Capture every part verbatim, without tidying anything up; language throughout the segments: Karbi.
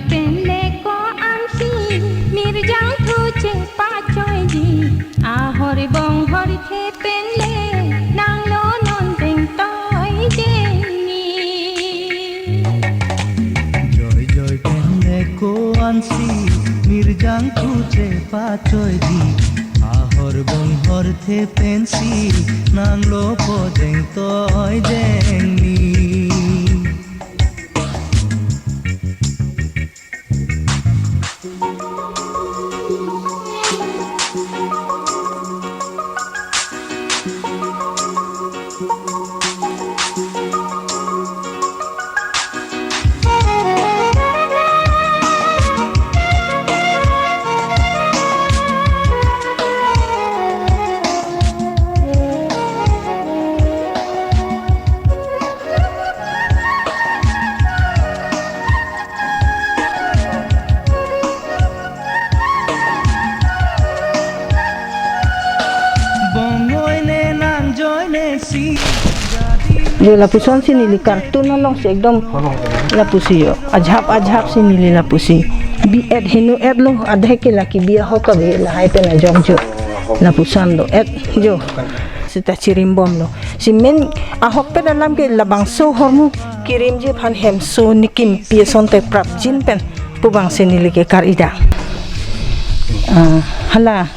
Penle ko-ansi mirjangthu chepachoiji, ahor bonghor the penle nanglo non dengtoi dengni. Joi joi penle ko-ansi mirjangthu chepachoiji, ahor bonghor the pensi nanglo po dengtoi dengni. Jo, lapusonsi neli cartoon alongsi ekdom lapusi jo. Ajap ajapsi neli lapusi bi-et, heno-etlo, adhe ke lake bi ahok ave, lahai pen ajok jo. Lapuson do-et jo. Seta chirimbomlo. Si main ahokpet alam ke labangso ahormu kirimji aphan hemso nikim pi asonte prapjin pen pu abangsi neli ke kar-i da. Ah, hala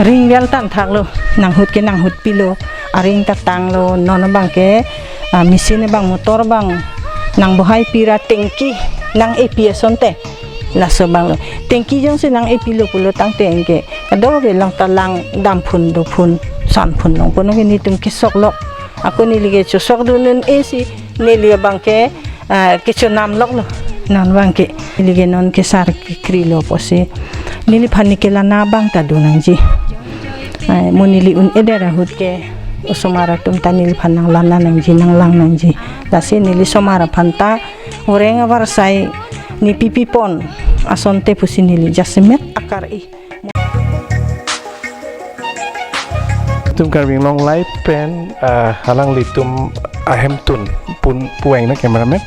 ring well tangthaklo, nanghut ke nanghutpilo, aring ta tanglo, non abang ke, ah, machine abang, motor abang nangbohaipi ra tengki nang-epi asonte. Laso abanglo. Tengki jongsi nang-epilo pulo tangte anke kadokave lang ta lang damphun dophun sanphun long pono ke netum kesoklok. Ako neli ke chosokdun un-esi neli abang ke, ah, kechonamloklo. Non abang ke neli ke non kesar kekrilo pusi neliphan ne kelana abang ta do nangji. Ai, mo neli un-edet ahut ke osomar atum ta neliphan nanglana nangji, nanglang nangji. Lasi neli osomar aphan ta oreng avarsai ne pipipon asonte pusi neli jasemet akar-i. Itum Karbi Anglong Live pen, ah, alanglitum ahemtun pun pueng na cameraman.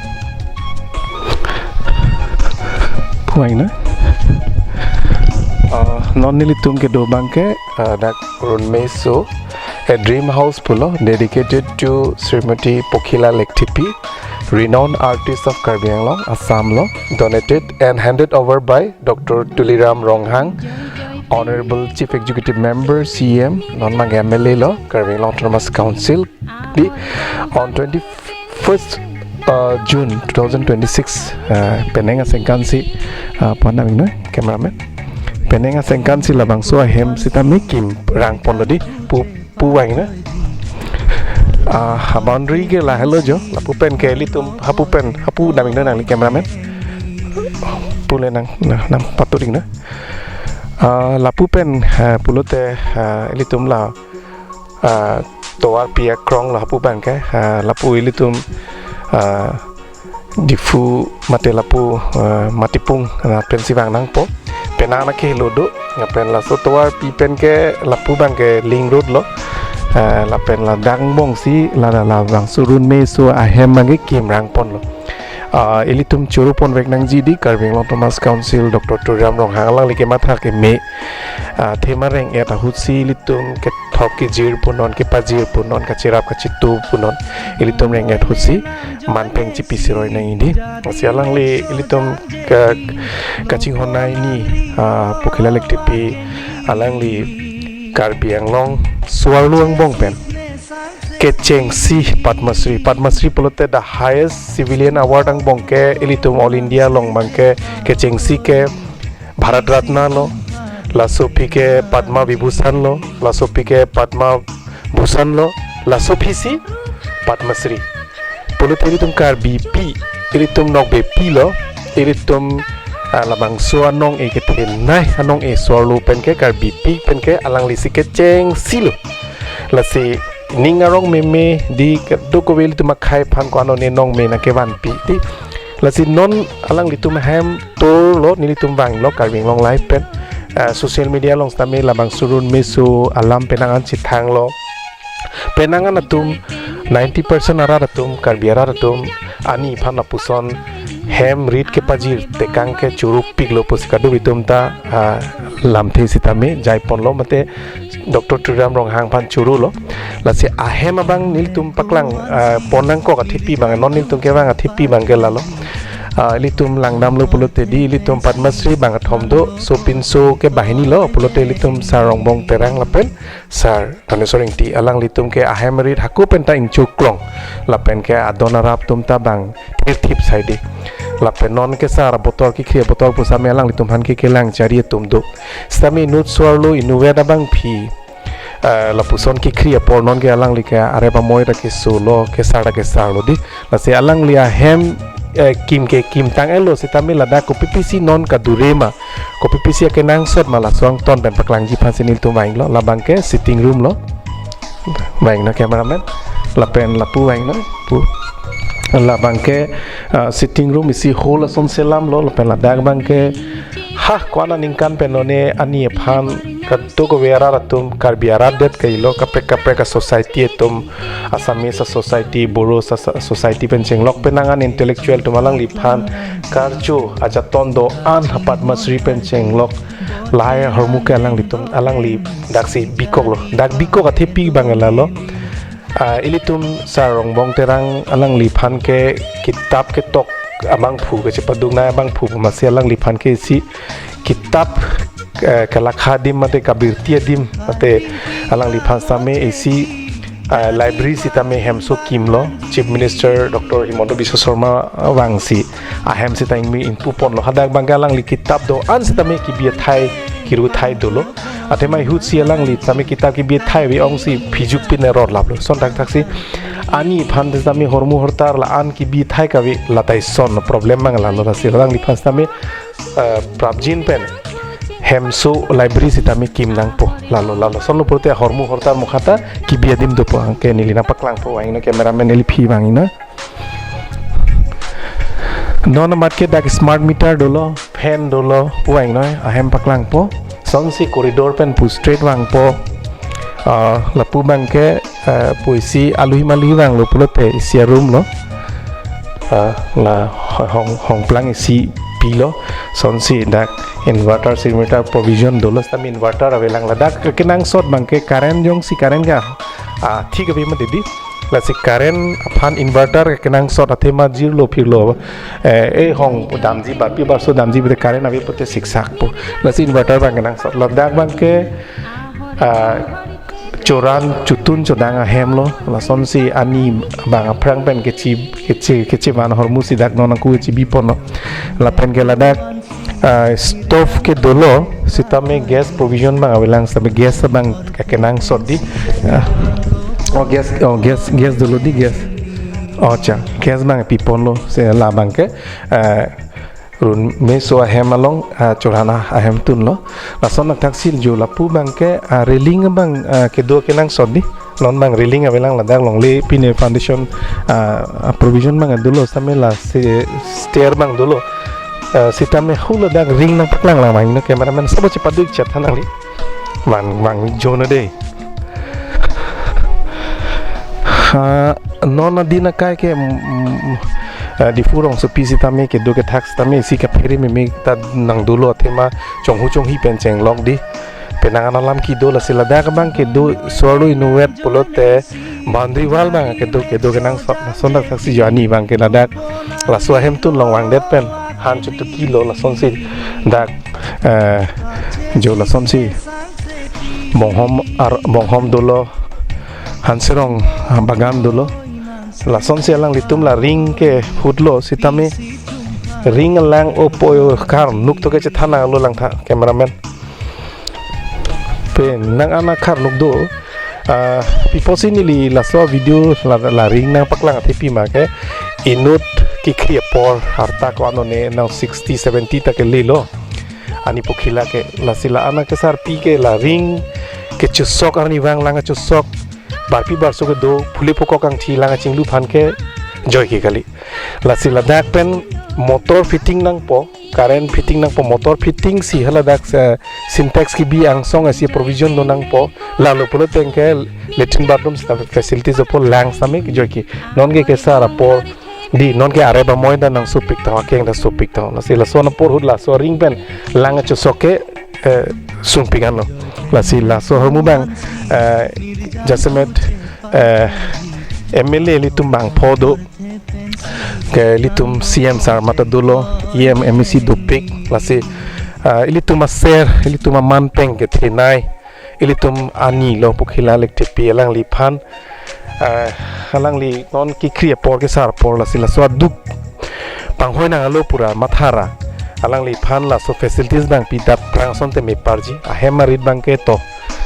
Pueng na. Ah, non nelitum kedo abang ke, ah, dak Runme So, A Dream House pulo, dedicated to Srimati Pokhila Lekthipi, renowned artist of Karbi Anglong, Assam lo, donated and handed over by Doctor Tuliram Ronghang, Honorable Chief Executive Member, C M, non abang M L A lo, Karbi Anglong Autonomous Council, di on twenty-first, uh, June two thousand twenty-six, uh, penang asengkansi, uh, pon damik noi, cameraman. Penang asengkansi labangso ahem sitame kim rangponlo di pu puang na. Ah, ha boundary ke lahelo jo, lapu pen ke ilitum, hapu pen, hapu damik noi nangli cameraman. Pule nang, na, nang paturing na. Ah, lapu pen, ah, pulote, ah, ilitum la, ah, tovar pi akrong la hapu pen ke, ah, lapu ilitum, ah, Diphu mate lapu, eh, Matipung, eh, pensi vang nangpo. Penang na kehelo do, lapen laso tovar pi pen ke lapu abang ke link road lo. Eh, lapen ladak angbongsi, la, la, labangso Runme So ahem abang ke kim rangponlo. Ah, ilitum choro ponvek nangji di Karbi Anglong Autonomous Council Doctor Tuliram Ronghang alangli kematha keme, ah, thema reng-et ahutsi ilitum kethok kejir punon, kepajir punon, kacherap kachetu punon, ilitum reng-et ahutsi manpeng chipi siroi nangji di. Lasi alangli ilitum ke, kachinghon nai ni, ah, Pokhila Lekthipi alangli Karbi Anglong so-arlo angbong pen kechengsi Padma Shri. Padma Shri pulote the highest civilian award angbong ke ilitum All India along abang ke kechengsi ke Bharat Ratna lo, laso aphi ke Padma Vibhushan lo, laso aphi ke Padma Bhushan lo, laso aphisi Padma Shri. Pulote ilitum Karbipi, ilitum nokbepi lo, ilitum, ah, labangso anong-e kethenei anong-e so-arlo pen ke Karbipi pen ke alanglisi kechengsi lo. Lasi ning arong meme di kedokave ilitum akhei aphan ko-an one nongme nangkevanpi di. Lasi non alanglitum ahem tour lo nelitum vanglo Karbi Anglong Live pen. Ah, social media along sitame labangso Runme So alam penang an chethanglo. Penang an atum ninety percent arat atum, Karbi arat atum, ani aphan lapuson hem rit kepajir tekang ke chorupiklo pusi kadokave atum ta, ah, lamthe sitame jaiponlo mate Doctor Tuliram Ronghang aphan chorolo. Lasi ahem abang nelitum paklang, ah, pon nangkok athepi abang, non nelitum kevang athepi abang ke lalo. Ah, ilitum langdamlo pulote dei, ilitum Padma Shri bangkethom do, sopinso ke banghini lo pulote ilitum Sar Rongbong Terang lapen Sar Dhaneswar Ingti, alanglitum ke ahem rit hako penta ingchoklong lapen ke adon arap atum ta bang thirthip sai dei. Lapen non ke sar abotor, kekhri abotor pu sitame alanglitum aphan ke kelang chari atum do. Sitame inut so-arlo inutvet abangpi, eh, lapuson kekhri apor non ke alangli ke arep amoi ta kesolo, kesar ta kesarlo dei. Lasi alangli ahem, eh, kim ke kimtang-etlo sitame ladak kopi pisi non kadure ma, kopi pisi akenangsot ma, laso angton pen paklangji aphansi nelitum vanglo. Labang ke sitting room lo. Vangnon cameraman. Lapen lapu vangnon pu. Labang ke, ah, sitting room isi hall ason selamlo. Lapen ladak abang ke, ha, ko-an aningkan pen non ke ani aphan kadokave arat atum, Karbi arat det kailo, kaprek kaprek a-society atum, Assamese a-society, Bodo a-so-, society pen chenglok penang an intellectual atum alangliphan karcho ajaton do-an ha Padma Shri pen chenglok lahai ahormu ke alanglitum, alangli daksi bikoklo. Dak bikok athepi abang lalo. Ah, ilitum Sar Rongbong Terang alangliphan ke kitap ketok abangphu, kachepaduk nai abangphu, masi alangliphan ke isi kitap, eh, kelakha adim mate kabirti adim mate alangliphan sitame isi, eh, library sitame hemso kimlo, Chief Minister Doctor Himanta Biswa Sarma vangsi ahem sita ingmi ingpuponlo. Hadak abang ke alangli kitap do-an sitame kebi athai, kiru athai dolo. Athema ahutsi alangli sitame kitap kebi athai ave ongsi phijukpin erot laplo. Lason thakthaksi ani aphan sitame hormu hortar la-an kebi athai kave, la ta ison problem abang lalo. Lasi alangliphan sitame, eh, prapjin pen hemso library sitame kim nangpo. Lalo, lalo. Lasonlo pulote ahormu hortar mokha ta kebi adim dopo, anke neli nangpaklangpo, vangnon cameraman, neli phi vangnon. Non amat ke dak smart meter dolo, fan dolo, pu vangnon, ahem paklangpo. Lasonsi corridor pen pu straight vangpo. Ah, lapu abang ke, ah, pu isi aluhi maluhi vanglo pulote isi a-room lo. Ah, la hong, hongplang isi pilo. Lasonsi dak inverter, inverter provision dolo, sitame inverter avelang. Ladak kenangsot abang ke current jongsi current ke, ah, thik ave mati dei. Lasi current aphan inverter kenangsot, athema jirlo phirlo, eh, eh, hong damji, barpi barso damji pulote current ave pulote siksakpo. Lasi inverter abang kenangsot. Ladak abang ke, ah, choran chotun chodang ahemlo. Lasonsi ani abang aphrang pen kechi, kechi, kechivan ahormusi dak non nangku kechibiponlo. Lapen ke ladak, ah, stove ke dolo, sitame gas provision abang avelang, sitame gas abang ke kenangsot dei. Ah. Oh, gas, oh, gas, gas dolo dei, gas. Oh, cha, gas abang piponlo, si labang ke, ah, run meso ahem along, ah, choran ahemtunlo. Lason thakthaksi jo lapu abang ke, ah, railing abang, ah, kedo kenangsot dei. Non abang railing avelang, ladak longle pine foundation, ah, ah, provision abang dolo, sitame lasi stair abang dolo. Ah, sitame hula dak ring nangpaklanglang, vangnon cameraman, sabo chepaduk chat tha nangli. Vang, vangjon dei. Ha, non adin akai ke, mm, mm, ah, Diphu rongsopi sitame kedo kethak sitame isi kaphere meme ta nangdolo, athema chonghu chonghi pen chenglok dei. Penang an alam kedo. Lasi ladak abang kedo so-arlo inutvet pulote boundary wall abang kedo, kedo kenangsot. Lason thakthaksi jo ani abang ke ladak laso ahemtun along vangdet pen han chotukilo. Lasonsi dak, eh, jo lasonsi bonghom ar, bonghom dolo, hanserong, ah, bagan dolo. Lasonsi alanglitum la ring ke hutlo sitame ring alang opo, karnuk to ke chethan nanglo langtha cameraman. Penang an akarnuk do. Ah, pi apotsi neli laso video la, la ring nangpaklang athepi ma ke, inut kekhri apor arta ko-an one nang sixty seventy ta kelelo. Ani pukhila ke, lasi la-an akesarpi ke la ring kechosok arni vanglang kechosok, barpi barso kedo, phule phukok kangthi lang kachinglu aphan ke joike kali. Lasi ladak pen motor fitting nangpo, current fitting nangpo, motor fitting si haladak, eh, Sintex kebi angsong isi provision do nangpo. Lalo pulote ke latrine bathroom sita facilities dopo, lang sitame kejoike. Non ke kesar apor, Di non ke arep amoi ta nang sopik tha, akeng ta sopik tha. Lasi laso apor ahut laso aring pen lang chosok ke, eh, sungpik anlo. Lasi laso ahormu abang, eh, jasemet, eh, M L A ilitum bangpho do. Ke ilitum C M sir mate dolo, E M, M A C dopik. Lasi, eh, ilitum aser, ilitum aman peng kethenei, ilitum ani lo Pokhila Lektepi alangliphan, eh, alangli non kekhri apor kesar apor, lasi laso aduk panghoi nanglo pura mathara. Alangliphan laso facilities abang pidap prang asonte meparji, ahem arit abangke to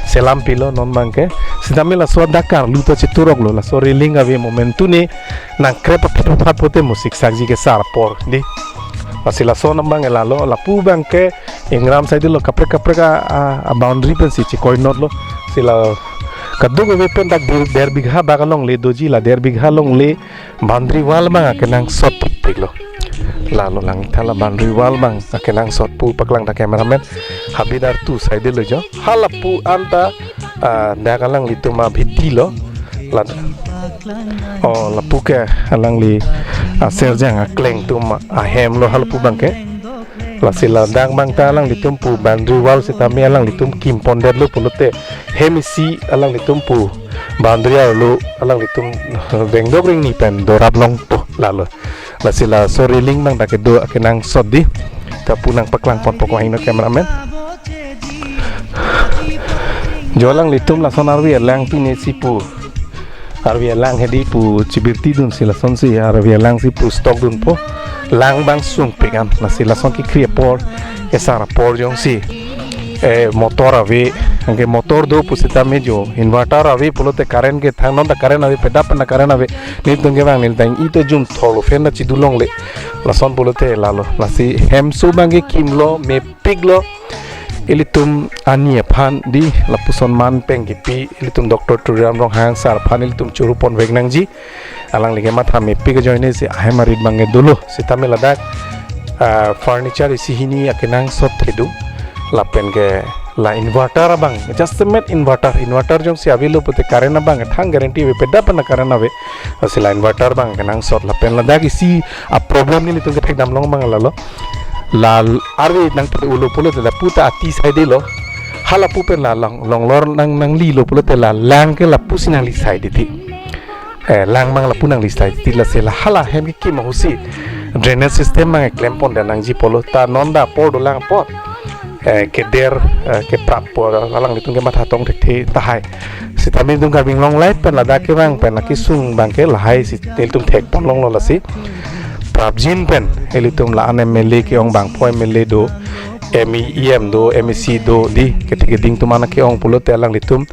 selam pilo non abangke. Sitame laso adak karlu ta cheturoklo, laso railing ave momentu ne nangkrep aphi aphat pote musik sakji kesar apor di. Lasi laso abang lalo, lapu abangke ingram side lo kaprek kaprek a, a, a boundary pensi chekoinotlo. Si la kaduk ave pen dak der, der bigha bak alongle doji, la der bigha alongle boundary wall abang akenangsot thikthik lo. Lalo lang thala boundary wall abang akenangsot pu paklang ta cameraman. Habit artu side lo jo. Halapu anta, ah, dak alanglitum abhiti lo. La, oh, lapu ke alangli aserjang akleng atum ahem lo halapu abangke. Lasi ladak abang ta alanglitum pu boundary wall sitame alanglitum kim pondetlo pulote hem isi alanglitum pu boundary arlo alanglitum vengdok ringni pen dorap longpo lalo. Lasi laso railing abang ta kedo akenangsot di. Ta pu nangpaklang ponpo ko hino cameraman. Jo alanglitum lason arve alang pine si pu. Arve alang hedi pu chibirti dunsi lasonsi arve alang si pu stock dunpo. Lang abang sungpik an. Lasi lason kekhri apor kesar apor jongsi, eh, motor ave, anke motor do pusitame jo inverter ave pulote current kethang, non ta current ave, pedap pen ta current ave. Nelitum kevang neli ta ito jum thorlo, fan ta chidu longle. Lason pulote lalo. Lasi hemso abangke kimlo, mepiklo. Ilitum ani aphan di, lapuson man peng kepi, ilitum Doctor Tuliram Ronghang sir aphan ilitum churu ponvek nangji. Alangli kematha mepik ajoine si ahem arit abangke dolo. Sitame ladak, ah, furniture isi hini akenangsot thedu. Lapen ke la inverter abang, jasemet inverter, inverter jongsi avelo pute current abang thang guarantee ave, pedap pen ta current ave. Lasi la inverter abang akenangsot, lapen ladak isi a problem nelitum kethekdam long abang lalo. La arve nangphe ulo pulote lapu ta ati side lo. Halapu pen la long, longlor nang, nanglilo pulote la lang ke lapusi nangli side ti. Eh, lang abang lapu nangli side ti, lasi la hala hem kekim ahutsi drainage system abang klem pondet nangji pulo ta non ta apor dolang apot. Eh, keder, eh, keprap apor alanglitum kematha tong thekthe tahai. Sitame nelitum Karbi Anglong Live pen ladak kevang pen la kesung abangke lahai si nelitum thek pon longlo lasi. Prapjin pen ilitum la-an M L A ke-ong bangpho, M L A do, M E, E M do, M A C do di, kethek keding atum an ke-ong pulote alanglitum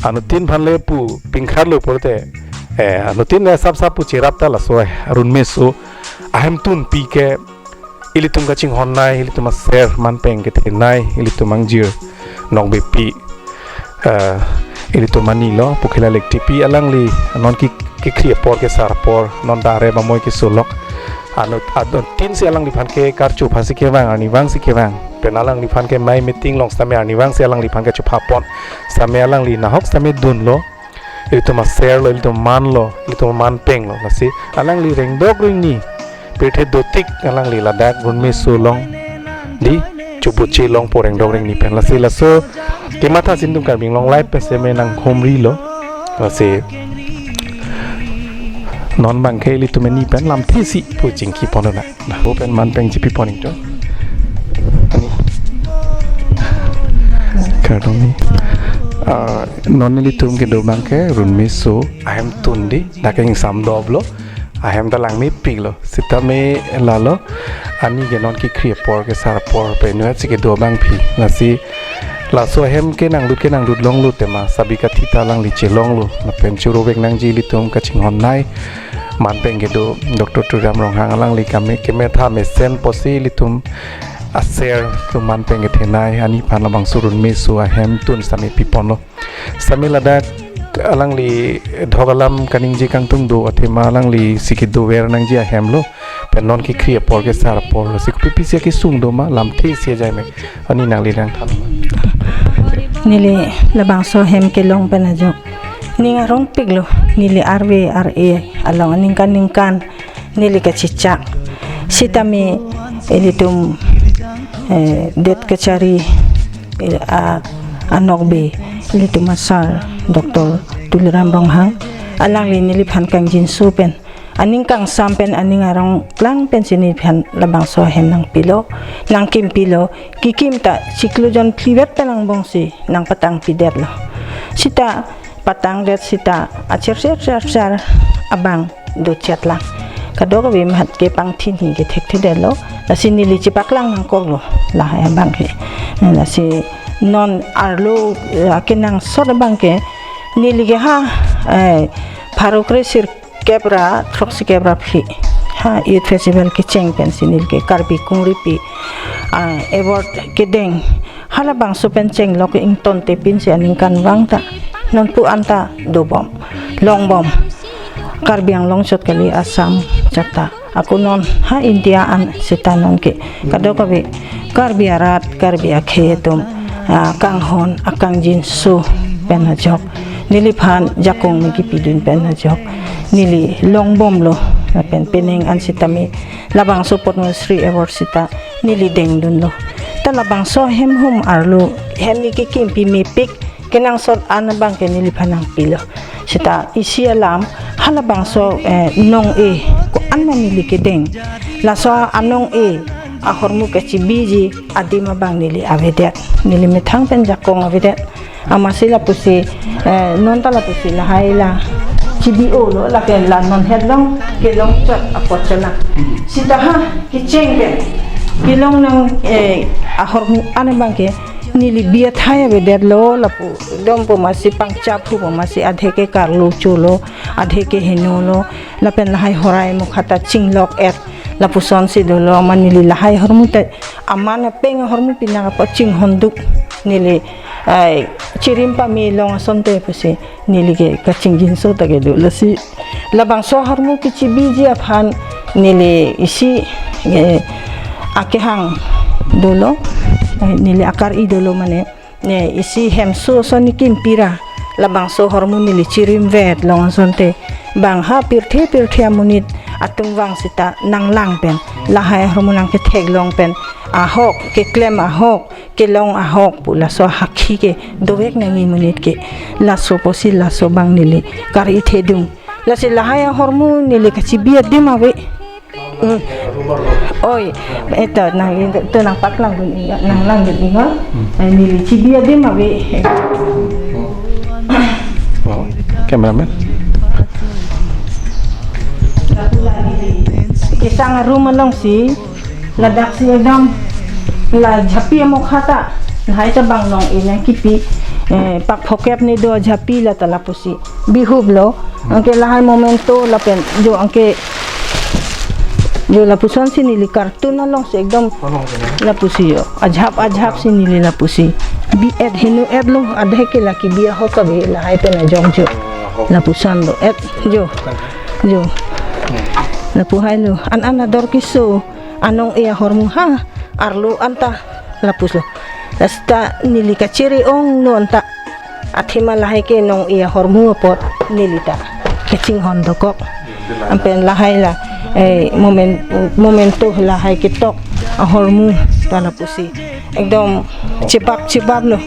anuttin aphan le pu pingkharlo pulote, eh, anuttin le sap sap pu cherap ta laso, eh, arun meso ahemtun pi ke ilitum kachinghon nei, ilitum aser man peng kethenei, ilitum angjir nokbepi, eh, ilitum ani lo, Pokhila Lektepi alangli non ke, kekhri apor kesar apor, non ta arep amoi kesolok. Anut, anuttin si alangliphan ke karcho aphansi kevang, arnivang si kevang. Pen alangliphan ke mai meeting long sitame arnivang si alangliphan ke chopha pon. Sitame alangli nahok sitame dunlo. Ilitum aser lo, ilitum man lo, ilitum man peng lo. Lasi alangli rengdok ringni pirthe dotik alangli ladak arun meso along di chubuchi longpo rengdok ringni pen. Lasi laso kematha si nelitum Karbi Anglong Live pen seme nanghumrilo. Lasi non abangke ilitum ani pen lamthe si pu chingki pon na. Nah, pu pen man peng chipi pon ingto. Ani. Kardom ni. Ah, non nelitum kedo abangke arun meso ahemtun di, dak ingsam doblo. Ahem ta lang mepiklo. Sitame lalo ani ke non kekhri apor kesar apor pen nuat si kedo abang phi. Lasi laso ahem ke nanglut ke nanglut longlo tema, sabi kathi ta alangli chelonglo. Lapen churu vek nangji ilitum kachinghon nei man peng kedo Doctor Tuliram Ronghang alangli keme, kemetha mesen pusi ilitum aser atum man peng kethenei ani aphan labangso arun meso ahemtun sitame pi ponlo. Sitame ladak alangli dhok alam kaningje kangtung do athema alangli si kedover nangji ahem lo. Pen non kekhri apor kesar apor lo. Si kopi pisi kesung do ma lamthe si ajai me. Ani nangli nangthan. Neli labangso ahem kelong pen ajok ning arongpiklo. Neli arve ar-e along aningkan ningkan neli kachechak. Sitame ilitum, eh, det kachari, eh, a, anokbe ilitum asar Doctor Tuliram Ronghang, alangli neliphan kangjinso pen, aning kangsam pen, aning arong klang pensi neliphan labangso ahem nangpilo, nangkimpilo, kekim ta chiklo jon phli vet pen angbongsi nangpatangpidetlo. Sita patangdet sita achar char char char abang dochetlang. Kadokave mamat ke pangthin hi kethekthedetlo. Lasi neli chepaklang nangkoklo lahai abang ke. Lasi non arlo, eh, kenangsot abang ke neli ke ha, eh, pharo kre sirkep ra throksi kep ra phli ha Youth Festival kecheng pensi neli ke Karbi Kongripi, ah, award kedeng. Halabangso pen chenglok ingtonte pinsi aningkanvang ta nonpu anta dobom, longbom. Karbi Anglong chot kali, Assam chot ta, ako non ha India an sita nonke kadokave Karbi arat, Karbi akhei atum, ah, kanghon akangjinso pen ajok, neliphan jakong nangkipidun pen ajok neli longbomlo. Lapen penang an sitame labangso Padma Shri Award sita neli dengdunlo. Ta labangso hem hum arlo, hem ni kekimpi mepik kenangsot an abang ke neliphan nangpilo. Sita isi alam, halabangso, eh, nong-e ko-an ma neli kedeng. Laso anong-e ahormu kachebiji adim abang neli avedet. Neli methang pen jakong avedet. Amatsi lapusi, eh, non ta lapusi lahai la chebi-olo, lapen la non hetlong kelong chot apot chala. Sita ha kecheng pen kelong nang, eh, ahormu an abang ke neli bi athai avedetlo lapu. Dom pu amatsi pangchap pu amatsi adhe ke karlo cholo, adhe ke henolo, lapen lahai horai mukha ta chinglok-et lapusonsi dolo. Amat neli lahai ahormu ta aman apeng ahormu pinak apot chinghonduk neli, ai, chirim pame long asonte pusi neli ke kachingjinso ta kedo. Lasi labangso ahormu kechebiji aphan neli isi, eh, akehang dolo, eh, neli akar-i dolo mane, ne isi hemso ason ni kimpira labangso ahormu neli chirim vet long asonte bang ha pirthe pirthe amonit atum vang sita nanglang pen lahai ahormu nangkethek long pen ahok, keklem ahok, kelong ahok pu laso ahakhi ke dovek nangji monit ke. Laso pusi laso abang neli kar-i thedung. Lasi lahai ahormu neli kachebi adim ave. Hmm. Oi, eto nangli to nangpaklangdun inga, nanglangdun inga. Hmm. Eh, neli chebi adim ave. Wow, cameraman. Kesang a-room alongsi, ladaksi ekdom la jhapi amokha ta, lahai ta bang nong-e nangkipi, eh, pak phokep ni do jhapi la ta lapusi bihuplo, anke lahai memento lapen jo anke jo lapusonsi neli cartoon alongsi ekdom lapusi jo. Ajhap ajhapsi neli lapusi bi-et, heno-etlo, adhe ke la kebi ahok ave lahai pen ajok jo. Lapuson do-et jo. Jo. Lapu hailo. An an ador keso anong-e ahormu ha arlo anta lapuslo. Lasi ta neli kachere-ongno anta athema lahai ke nong-e ahormu apot neli ta kachinghon dokok. Anpen lahai la, eh, momen-, memento lahai ketok ahormu ta lapusi ekdom chebap chebaplo.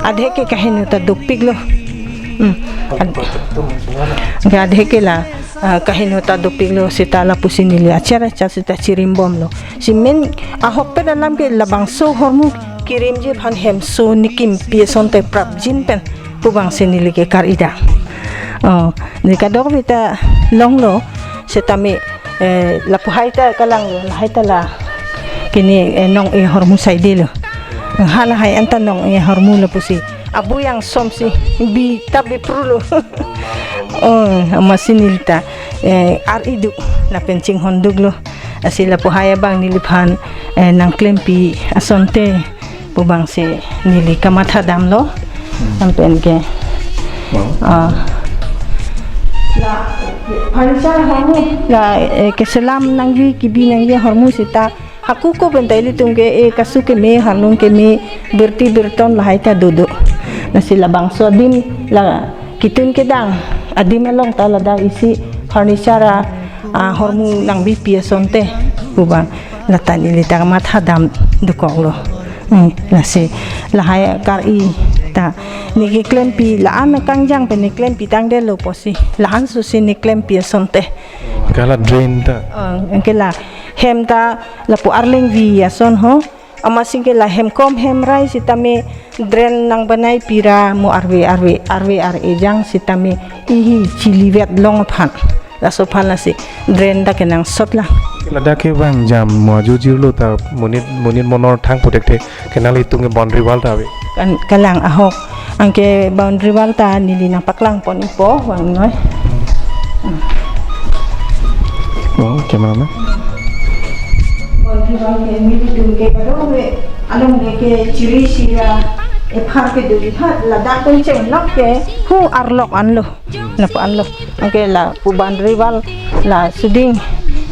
Adhe ke kaheno ta dopiklo. Hmm. Ad-, adhe ke la, ah, kaheno ta dopiklo sita lapusi neli achar achar sita chirimbomlo. Si main ahokpet alam ke labangso ahormu kirimji aphan hemso ni kimpi asonte prapjin pen pu abangsi neli ke kar-idam. Oh, neli kadokave ta longlo, setame, eh, lapu hai ta kalanglo, lahai ta la kini, eh, nong-e ahormu saidelo. Ha lahai anta nong-e ahormu lapusi abui angsomsi bi ta biprulo. Oh, amatsi neli ta, eh, ar-idu lapen chinghonduklo. Lasi lapu hai abang neliphan, eh, nangklempi asonte pu abangsi neli kamathadamlo. Hmm. Anpen ke. Wow. Ah. La, furniture ahormu, la, eh, keselam nangji, kebi nangji ahormu sita hako ko pen ta ilitum ke, eh, kasu keme, harlung keme, birti birton lahai ta dodo. Lasi labangso adim la ketun kedang adim along ta ladak isi furniture a Ahormu nangbipi asonte pu abang lata neli ta mathadam dokoklo. Hmm, lasi lahai kar-i ta ne keklempi, la-an kangjang pen ne klempi tangdetlo pusi, la-an susi ne klempi asonte. Ke la drain ta. Oh, anke la hem ta lapu arlengvi ason ho. Amatsi ke la hemkom hemrai sitame drain nangbanaipi ra mo arve arve arve ar-e jang sitame ihi chilivet long aphan. Laso aphan lasi drain ta kenangsot lang. Ladak ke bang jam mo ajujirlo ta monit monit monor thang puthekthe ke nanglitum ke boundary wall ta ave. Kan kalang ahok. Anke boundary wall ta neli nangpaklang pon-ikpo vangnoi. Oh, cameraman. Boundary wall ke nelitum ke kadokave along le ke chiri sira ephar ke duri hat ladak pen chenglok ke hu arlok anlo. Lapu anlo. Anke lapu boundary wall la suding.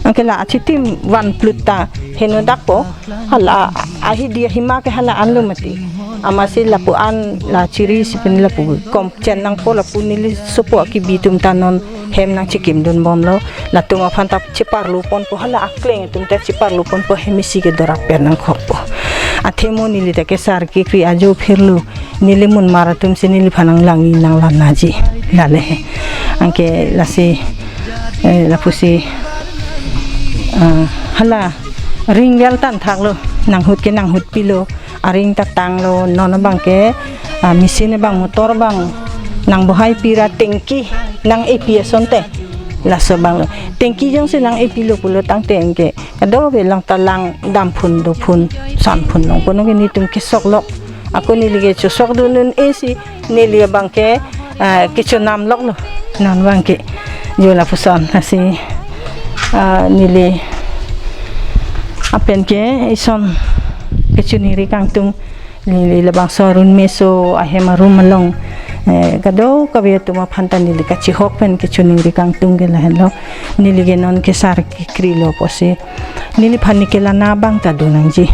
Anke la achitim van plut ta heno dakpo. Hala ahidi ahima ke hala anlo mati. Amatsi lapu an la chiri si pen lapu kom chen nangpo lapu neli sopo akibi atum ta non hem nangchikimdunbomlo. Latum aphan ta cheparlu ponpo, hala akleng atum ta cheparlu ponpo, hem isi ke dorap per nangkhokpo. Athe mo neli ta kesar kekri ajo phirlo. Neli munmar atum si neliphan nanglang-i nanglanji. Lale. Anke lasi, eh, lapusi, ah, hala ring well tan thaklo. Nanghut ke nanghutpilo. Aring ta tanglo. Non abang ke, ah, machine abang, motor abang nangbohaipi ra tengki nang-epi asonte. Laso abanglo. Tengki jongsi nang-epilo pulo tangte anke kadokave lang ta lang damphun dophun sanphun long kono ke netum kesoklok. Ako neli ke chosokdun un-e si neli abang ke, ah, kechonamloklo. Non abang ke jo lapuson lasi, ah, neli apen ke ison kechoningri kangtung. Neli labangso arun meso ahem arum along, eh, kadokave atum aphan ta neli kachihok pen kechoningri kangtung ke lahenlo. Neli ke non kesar kekrilo pusi neliphan ne kelana abang ta do nangji.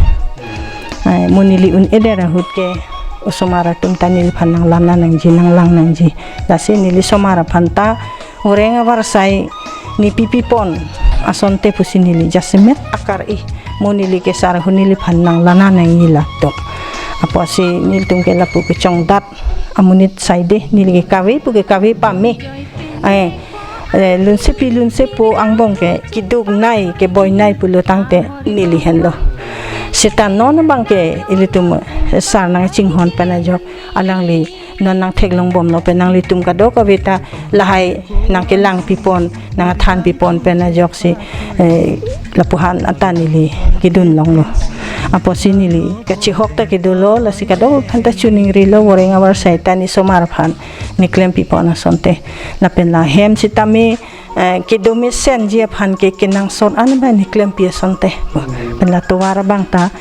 Eh, mo neli un-edet ahut ke osomar atum ta neliphan nanglana nangji, nanglang nangji. Lasi neli somar aphan ta voreng avarsai ne pipipon asonte pusi neli jasemet akar-i. Mo neli kesar ahut neliphan nanglana nangji latum. Apotsi nelitum ke lapu kechongdat amonit saide neli ke kave pu ke kave pame. Eh, eh, lunsepi lunsepo angbong ke kiduk nai keboi nai pulo tangte neli henlo. Seta non abang ke ilitum, eh, sar nangchinghon pen ajok alangli non nangtheklongbomlo pen nanglitum kadokave ta lahai nangkelangpipon, nangthanpipon pen ajoksi, eh, lapu-an anta neli kedun longlo. Apotsi neli kachihok ta kedolo, lasi kadokave aphan ta choningrilo, voreng avarsai ta ne somar aphan ne klempipon asonte. Lapen la hem sitame, eh, kedo mesenji aphan ke kenangsot an abang ne klempi asonte. Pen la tovar abang ta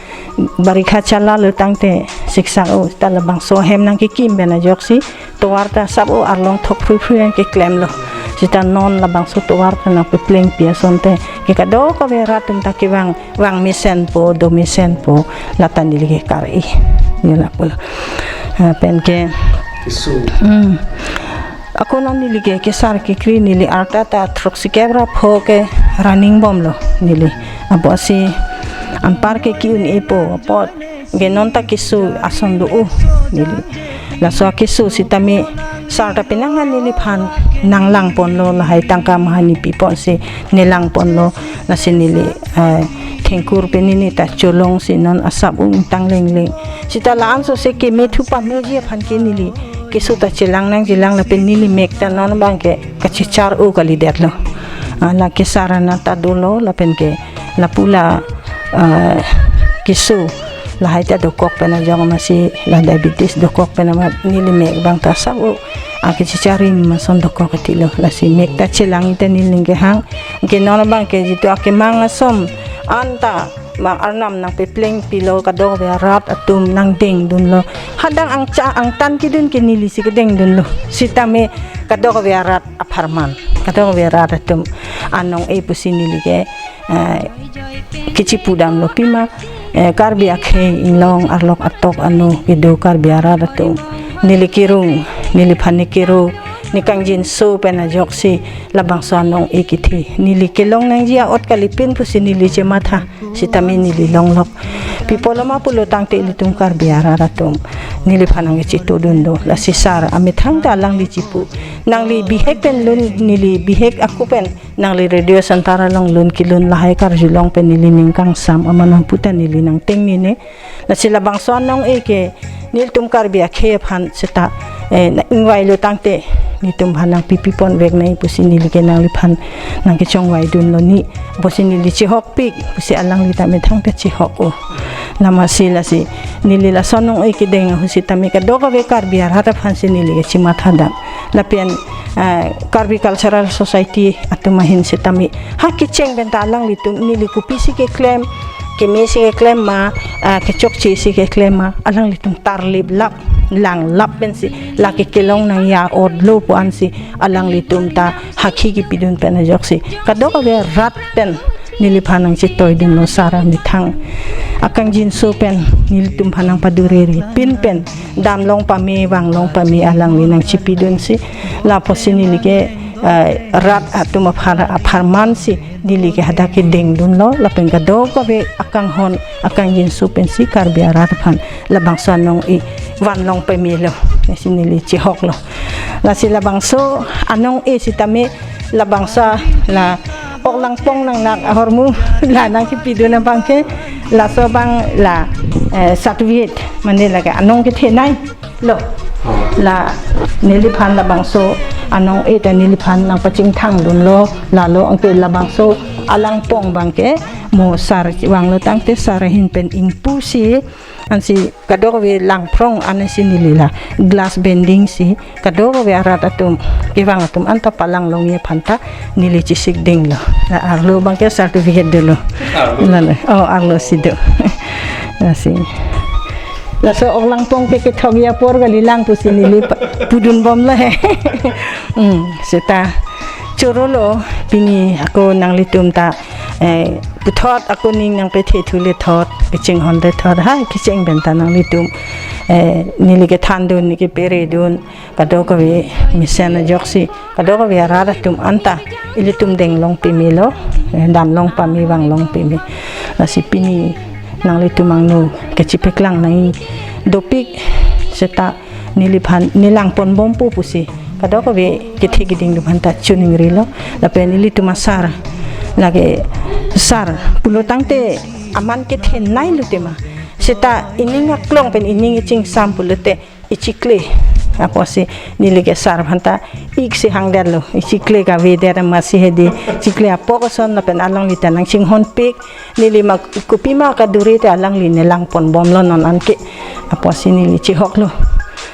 barikha chalalo tangte siksak-o, ta labangso hem nangkekim pen ajoksi tovar ta sap-o arlong thok phrui phrui an keklemlo. Seta non labangso tovar ta nangpeplengpi asonte ke kadokave rat atum ta kevang, vang mesenpo, do mesenpo, lata neli ke kar-i. Neli lapulo. Ah, pen ke. Keso. Hmm. Ako non neli ke kesar kekri neli arta ta throksikep ra pho ke running bomlo neli. Apotsi anpar ke ki-un-epo apot ke non ta keso ason do-o neli. Laso akeso sitame sar ta penang an neliphan nanglangponlo, lahai tangka maha ne piponsi ne langponlo. Lasi neli, eh, thengkur pen neli ta cholongsi non asap-o ingtang lengleng. Seta la-an sose kemethu pameji aphan ke neli keso ta chelang nangjilang lapen neli mek ta non abang ke kachechar-o kalidetlo. Ah, la kesar an ta dolo lapen ke lapu la, ah, keso lahai ta dokok pen ajok amatsi la diabetes dokok pen amat neli mek abang ta sap-o akechechar-i ason dokok katilo. Lasi mek ta chelang-i ta neli ning kehang. Ke non abang ke jitu akemang ason anta bang arnam nangpeplengpilo, kadokave arat atum nangdengdunlo. Hadak angcha angtan kedun ke neli si kedengdunlo. Sitame kadokave arat apharman, kadokave arat atum anong-e pusi neli ke, eh, kachipudamlo pima, eh, Karbi akhei inglong arlok atok ano kedo Karbi arat atum neli kerung, neliphan ne kero, ne kangjinso pen ajoksi labangso anong-e kethe. Neli kelong nangji a-ot kalipin pusi neli chematha, sitame neli longlok. Pi apotlo ma pulo tangte ilitum Karbi arat atum neliphan nangkachetudun do. Lasi sar amethang ta alangli chepu, nangli bihek pen lun, neli bihek ako pen nangli radio center along lun kelun lahai karjulong pen neli ning kangsam aman nangpu ta neli nangtengnine. Lasi labangso anong-e ke nelitum Karbi akhei aphan seta, eh, na ingvailo tangte netum aphan nangpipi ponvek nangji pusi neli ke nangliphan nangkechongvai dunlo ni. Pusi neli chehokpik pusi alangli ta methang ta chehok-o. Namasi lasi neli laso anong-e kedeng ahut sitame kadokave Karbi arat aphansi neli kechematha dam. Lapen, eh, Karbi Cultural Society atum ahin sitame ha kecheng pen ta alanglitum neli kopisi keklem, kemesi keklem ma, ah, kechokchesi keklem ma, alanglitum tarlip lap, langlap pensi, lake kelong nangji a-otlo pu ansi alanglitum ta hakhi kepidun pen ajoksi kadokave rat pen neliphan nangchetoidunlo sar amethang. Akangjinso pen nelitum aphan nangpadurerepin pen damlong pame vanglong pame alangli nangchepidunsi, lapusi neli ke, eh, rat atum aphar, apharmansi neli ke hadak kedengdunlo. Lapen kadokave akanghon akangjinso pensi Karbi arat aphan labangso anong-e vanlong pamelo, lasi neli chehoklo. Lasi labangso anong-e sitame labangso la Oklangpong nangnak ahormu la nangkepidun abang ke, laso abang la, eh, certificate mane lake anong kethenei lo. La neliphan labangso anong-e ta neliphan nangpachingthangdunlo, lalo anke labangso Oklangpong abang ke mo sar vanglo tangte sar ahin pen ingpusi, ansi kadokave langphrong ansi neli la glass bending si kadokave arat atum kevang atum anta palanglongji aphan ta neli chesikdinglo. La arlo abang ke certificate dolo. Arlo? Lalo, oh, arlo si do. Lasi. Laso Oklangpong ke kethokji apor kalilang pusi neli pa-, pudunbomlo he. Hmm, seta chorolo pini ako nanglitum ta, eh, puthot ako ning nangpethe thule thot, kachinghon le thot, ha kecheng pen ta nanglitum, eh, neli kethandun, neli keperedun, kadokave mesen ajoksi kadokave arat atum anta ilitum denglong pamelo, eh, damlong pame vanglong pame. Lasi pini nanglitum angno kachepaklang nangji dopik seta neliphan nelang ponbompo pusi kadokave kethe keding atum aphanta choningrilo. Lapen ilitum asar, lake sar pulo tangte aman kethenei lo tema, seta ining aklong pen ining ichingsam pulote ichikle. Apotsi neli ke sar aphanta ik si hangdetlo, ichikle kavedet masi hedi, chikle apok ason lapen alangli ta nangchinghonpik. Neli ma kopima kaduri te alangli nelang ponbomlo non anke. Apotsi neli chehoklo.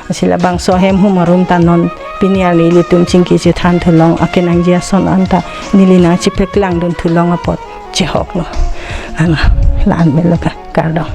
Lasi labangso hem hum arum ta non pini arni ilitum chingki chethan thulong akenangji ason anta neli nangchepaklangdun thulong apot chehoklo. Ano, la-an melo ka, kardom.